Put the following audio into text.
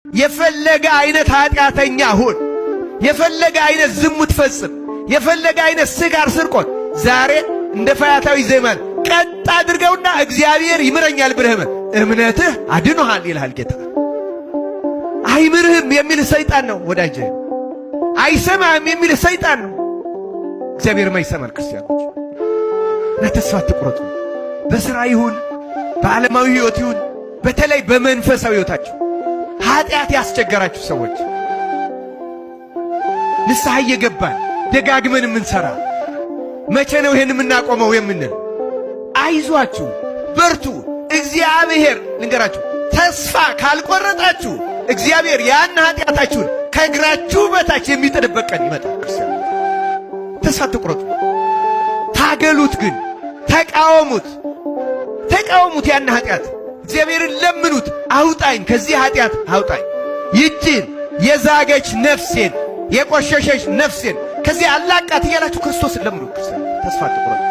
የፈለገ አይነት ኃጢአተኛ ሁን፣ የፈለገ አይነት ዝሙት ፈጽም፣ የፈለገ አይነት ስጋር ስርቆት፣ ዛሬ እንደ ፈያታዊ ዘየማን ቀጥ አድርገውና እግዚአብሔር ይምረኛል ብለህ እምነትህ አድኖሃል ይልሃል ጌታ። አይምርህም የሚልህ ሰይጣን ነው ወዳጄ። አይሰማህም የሚልህ ሰይጣን ነው። እግዚአብሔርማ ይሰማል። ክርስቲያኖች እና ተስፋ አትቁረጡ። በሥራ ይሁን በዓለማዊ ሕይወት ይሁን በተለይ በመንፈሳዊ ሕይወታችሁ ኃጢአት ያስቸገራችሁ ሰዎች ንስሐ እየገባን ደጋግመን የምንሠራ መቼ ነው ይሄን የምናቆመው የምንል፣ አይዟችሁ፣ በርቱ። እግዚአብሔር ልንገራችሁ፣ ተስፋ ካልቆረጣችሁ እግዚአብሔር ያን ኃጢአታችሁን ከእግራችሁ በታች የሚጥልበት ቀን ይመጣል። ክርስቲያን ተስፋ አትቁረጡ። ታገሉት፣ ግን ተቃወሙት፣ ተቃወሙት ያን ኃጢአት እግዚአብሔርን ለምኑት። አውጣኝ፣ ከዚህ ኃጢአት አውጣኝ፣ ይችን የዛገች ነፍሴን የቆሸሸች ነፍሴን ከዚህ አላቃት እያላችሁ ክርስቶስን ለምኑ። ክርስቲያን ተስፋ አትቁረጡ።